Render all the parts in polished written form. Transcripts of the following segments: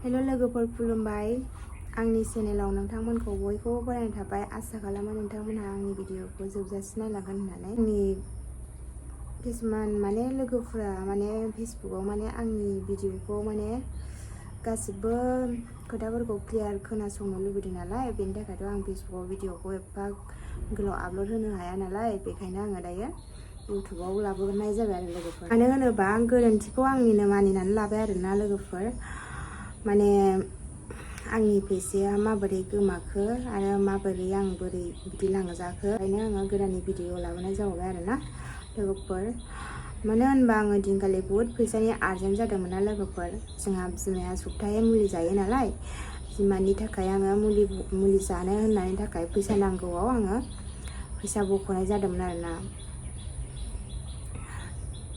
hello लोगोफोर खुलुमबाय आंनि चेनेलाव नोंथांमोनखौ बयखौबो बरायनाय थाबाय आसा खालामो नोंथांमोनहा आंनि भिडिअखौ जोबजासिम नायलांगोन होननानै आंनि किसुमान माने लोगोफोरा माने फेसबुकाव माने आंनि भिडिअखौ माने गासिबो खोथाफोरखौ क्लियार खोनासंनो लुबैदों नालाय बेनि थाखायथ' आं फेसबुकाव भिडिअखौ एफा गोलाव आपल'ड होनो हाया नालाय बेखायनो आङो दायो इउटुबाव लाबोनाय जाबाय आरो लोगोफोर मानो होनोबा गोरोन्थिखौ आंनिनो मानिनानै लाबाय आरोना लोगोफोर माने आंनि फैसाया माबोरै गोमाखो आरो माबोरै आं बोरै बिदि लांजाखो ओंखायनो आङो गोदाननि भिडिअ लाबोनाय जाबाय आरोना लोगोफोर मानो होनबा आङो दिनखालि बुहुद फैसानि आर्जेन्ट जादोंमोन ना लोगोफोर जोंहा बिमाया सप्ताहे मुलि जायो नालाय बिमानि थाखाय आङो मुलि जानो होननायनि थाखाय फैसा नांगौआव आङो फैसा बख'नाय जादोंमोन आरोना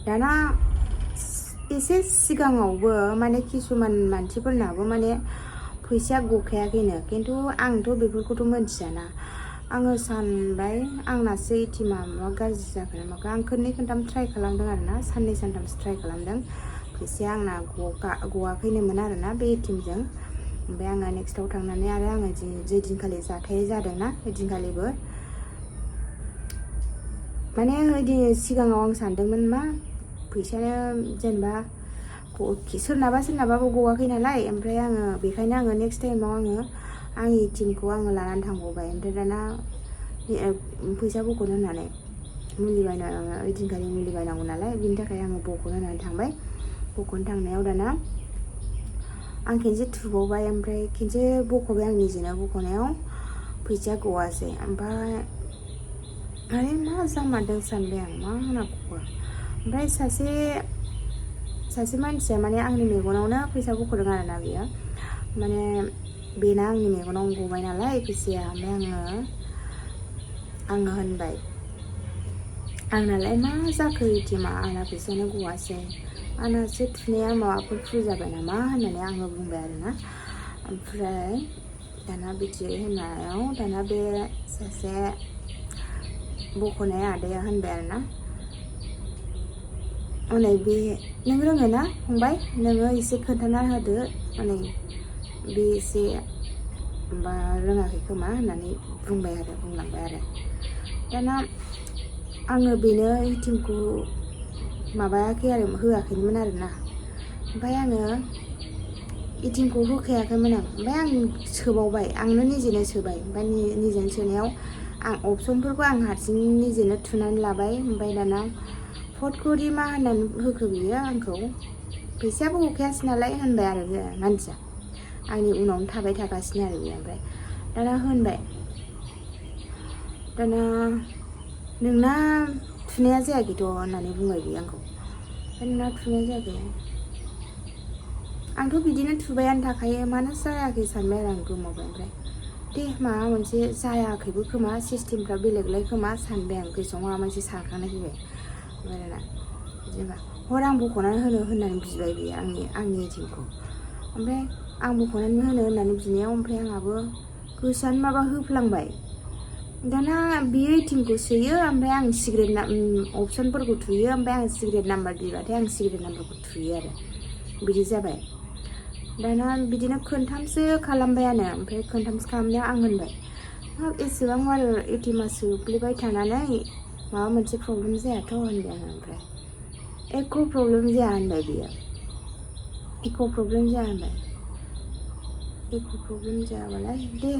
दाना एसे सिगाङावबो माने किसुमान मानसिफोरनाबो माने फैसाया गखायाखैनो खिन्थु आंथ' बेफोरखौथ' मोनथियाना आङो सानबाय आंनासो एटिएमआ माबा गाज्रि जाखो ना माखो आं खननै खनथाम ट्राइ खालामदों आरोना साननै सानथामसो ट्राइ खालामदों फैसाया आंना गवाखैनोमोन आरोना बे एटिएमजों ओमफ्राय आङो नेक्स्टआव थांनानै आरो आङो जे दिनखालि जाथाय जादोंना ओइदिनखालिबो माने ओइदिन सिगाङाव आं सानदोंमोन मा फैसाया जेनेबा सोरनाबाबो गवाखै नालाय ओमफ्राय आङो बेखायनो आङो नेक्स्ट टाइमाव आंनि एटिएमखौ आङो लानानै थांबावबाय ओमफ्राय दाना फैसा बख'नो होननानै मुलि बायनो ओइदिनखालि मुलि बायनांगौ नालाय बिनि थाखाय आङो बख'नो होननानै थांबाय बख'नो थांनायाव दाना आं खेनसे थुबावबाय ओमफ्राय खेनसे बख'बाय आं निजेनो बख'नायाव फैसाया गवासै ओमफ्राय अरे मा जामारदों सानबाय आं मा नांगौ ओमफ्राय सासे मानसिया माने आंनि मेगनावनो फैसा बख'दों आरोना बियो माने बेना आंनि मेगनाव गबाय नालाय फैसाया ओमफ्राय आङो होनबाय आंनालाय मा जाखो एटिएमआ आंना फैसायानो गवासै आंनासो थुनाया माबाफोर भुल जाबाय नामा होननानै आङो बुंबाय आरोना ओमफ्राय दाना बिदि होननायाव दाना बे सासे बख'नाय आदाया होनबाय आरोना हनै बे नों रोङो ना फंबाय नोङो एसे खोन्थाना होदो हनै बे एसे बा रोङाखै खोमा होननानै बुंलांबाय आरो दाना आङो बेनो एटिएमखौ माबायाखै आरो होआखैमोन आरोना ओमफ्राय आङो एटिएमखौ होखायाखैमोन ओमफ्राय आं सोबावबाय आंनो निजेनो सोबाय ओमफ्राय निजेनो सोनायाव आं अपसनफोरखौ आं हारसिं निजेनो थुनानै लाबाय ओमफ्राय दाना फटकरि मा होननानै होखो बियो आंखौ फैसायाबो गखायासै नालाय होनबाय आरो बे मानसिया आंनि उनावनो थाबाय थागासिनो आरो बेयो ओमफ्राय दाना होनबाय दाना नोंना थुनाया जायाखैथ' होननानै बुंबाय बियो आंखौ ओमफ्राय नोंना थुनाया जायाखै आंथ' बिदिनो थुबायानो थाखायो मानो जायाखै सानबाय आरो आं गोमाबाय ओमफ्राय दे माबा मोनसे जायाखैबो खोमा सिस्टेमफ्रा बेलेगलाय खोमा सानबाय आं गोसोआव माबा मोनसे सानखांनाय फैबाय ओमफ्राय दाना जेनेबा हर आं बख'नानै होननानै बिबाय बियो आंनि एटिएमखौ ओमफ्राय आं बख'नानै होननानै बिनायाव ओमफ्राय आंहाबो गोसोआनो माबा होफ्लांबाय दाना बियो एटिएमखौ सोयो ओमफ्राय आं सिक्रेट अपसनफोरखौ थुयो ओमफ्राय आं सिक्रेट नाम्बार बिबाथाय आं सिक्रेट नाम्बारखौ थुयो आरो बिदि जाबाय दाना बिदिनो खोनथामसो खालामबायानो ओमफ्राय खोनथामसो खालामनायाव आं होनबाय हाब एसेबां माल एटिएमआ सोफ्लेबाय थानानै माबा मोनसे प्रब्लेम जायाथ' होनबाय आङो ओमफ्राय एख' प्रब्लेम जाया होनबाय बियो एख' प्रब्लेम जाया होनबाय एख' प्रब्लेम जायाबालाय दे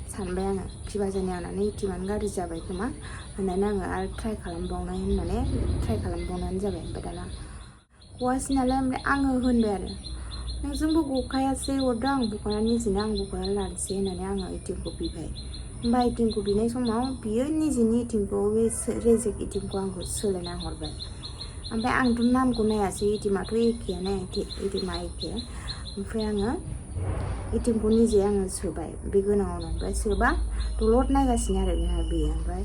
सानबाय आङो खिबा जानाय आंनानो एटिएमआनो गाज्रि जाबाय खोमा होननानै आङो आरो ट्राइ खालामबावनानै जाबाय ओमफ्राय दाना गवासै नालाय ओमफ्राय आङो होनबाय आरो नोंजोंबो गखायासै हरदो आं बख'नानै निजेनो आं बख'नानै लानोसै होननानै आङो एटिएमखौ बिबाय होमबा एटिएमखौ बिनाय समाव बियो निजेनि एटिएमखौ बे रेजेक्ट एटिएमखौ आंखौ सोलायना हरबाय ओमफ्राय आंथ' नामखौ नायासै एटिएमआथ' एखेयानो एटिएमआ एखे ओमफ्राय आङो एटिएमखौ निजे आङो सोबाय बे गोनाङावनो ओमफ्राय सोबा दलद नायगासिनो आरो बेयो ओमफ्राय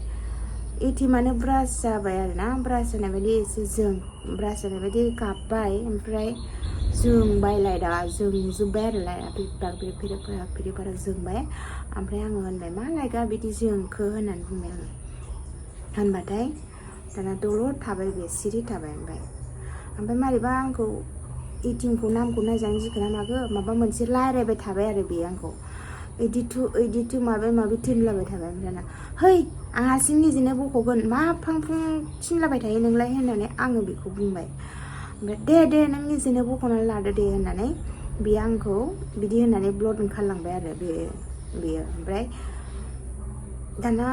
एटिएमआनो ब्रास जाबाय आरोना ब्रास जानाय बायदि एसे ब्रास जानाय बायदि गाबबाय ओमफ्राय जोंबायलाय दा जोंजोब्बाय आरो लाइटआ फिरि जोंबाय ओमफ्राय आङो होनबाय मा लाइटआ बिदि जोंखो होननानै बुंबाय आङो होनबाथाय दाना दलद थाबाय बे सिरि थाबाय ओमफ्राय मारैबा आंखौ एटिएमखौ नामखौ नायजानो जिखोना माखो माबा मोनसे रायज्लायबाय थाबाय आरो बेयो आंखौ इदिथ' माबा थिनलाबाय थाबाय ओमफ्राय ना है आं हारसिं निजेनो बख'गोन मा फां फुं थिनलाबाय थायो नोंलाय होननानै आङो बेखौ बुंबाय ओमफ्राय दे नों निजेनो बख'नानै लादो दे होननानै बेयो आंखौ बिदि होननानै ब्लड ओंखारलांबाय आरो बेयो ओमफ्राय दाना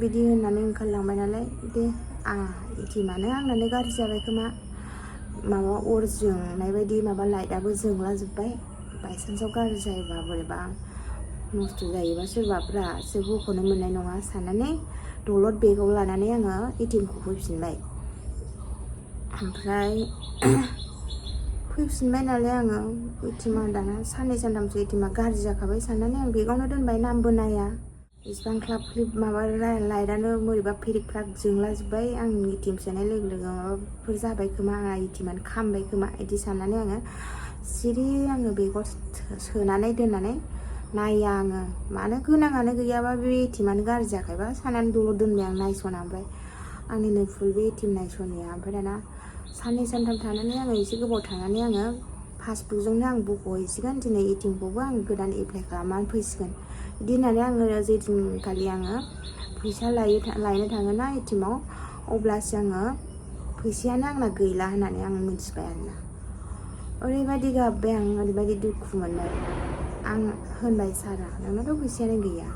बिदि होननानै ओंखारलांबाय नालाय दे एटिएमानो आंनानो गाज्रि जाबाय खोमा माबा अर जोंनाय बायदि माबा लाइटआबो जोंला जोब्बाय बायसान्सआव गाज्रि जायोबा बोरैबा नस्थ' जायोबा सोरबाफ्रा बख'नो मोननाय नङा साननानै दलद बेगाव लानानै आङो एटिएमखौ फैफिनबाय ओमफ्राय फैफिनबाय नालाय आङो एटिएमा दाना साननै सानथामसो एटिएमा गाज्रि जाखाबाय साननानै आं बेगावनो दोनबाय नामबो नाया इसिबां ख्लाब ख्लिब माबा लाइटआनो बोरैबा फेरिक फ्राक जोंला जोब्बाय आं एटिएम सोनाय लोगो लोगो माबाफोर जाबाय खोमा आंहा एटिएमानो खामबाय खोमा बिदि साननानै आङो सिरि आङो बेगाव सोनानै दोननानै नाया आङो मानो गोनाङानो गैयाबा बे एटिएमानो गाज्रि जाखायबा साननानै दलद दोनबाय आं नायस'ना ओमफ्राय आंनिनो भुल बे एटिएम नायस'नाया ओमफ्राय दाना साननै सानथाम थानानै आङो एसे गोबाव थानानै आङो पासबुकजोंनो आं बख'हैसिगोन दिनै एटिएमखौबो आं गोदान एप्लाइ खालामनानै फैसिगोन बिदि होननानै आङो जे दिनखालि आङो फैसा लायनो थाङोना एटिएमाव अब्लासो आङो फैसायानो आंना गैला होननानै आं मिथिबाय आरोना ओरैबायदि गाबबाय आं ओरैबायदि दुखु मोनबाय आं होनबाय सारा नोंनाथ' फैसायानो गैया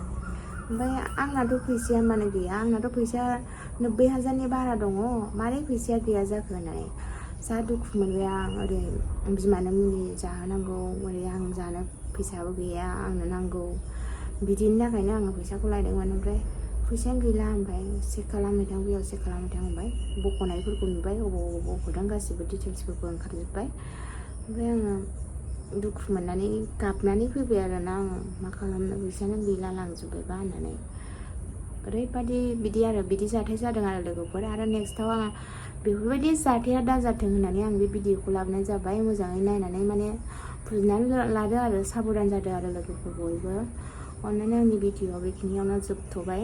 ओमफ्राय आंनाथ' फैसाया मानो गैया आंनाथ' फैसाया 90,000नि बारा दङ मारै फैसाया गैया जाखो होननानै जा दुखु मोनबाय आं ओरै बिमानो मुलि जाहोनांगौ ओरै आं जानो फैसाबो गैया आंनो नांगौ बिदिनि थाखायनो आङो फैसाखौ लायदोंमोन ओमफ्राय फैसायानो गैला ओमफ्राय चेक खालामनो थां बैयाव चेक खालामनो थां होनबाय बख'नायफोरखौ नुबाय अबाव बख'दों गासिबो डिटेल्सफोरखौ ओंखारजोब्बाय ओमफ्राय आङो दुखु मोननानै गाबनानै फैबाय आरोना आङो मा खालामनो फैसायानो गैला लांजोब्बायबा होननानै ओरैबायदि बिदि जाथाय जादों आरो लोगोफोर आरो नेक्स्टआव आं बेफोरबायदि जाथाया दाजाथों होननानै आं बे भिडिअखौ लाबोनाय जाबाय मोजाङै नायनानै माने बुजिनानै लादो आरो साबधान जादो आरो लोगोफोर बयबो अननानै आंनि भिडिअआ बेखिनियावनो जोबथ'बाय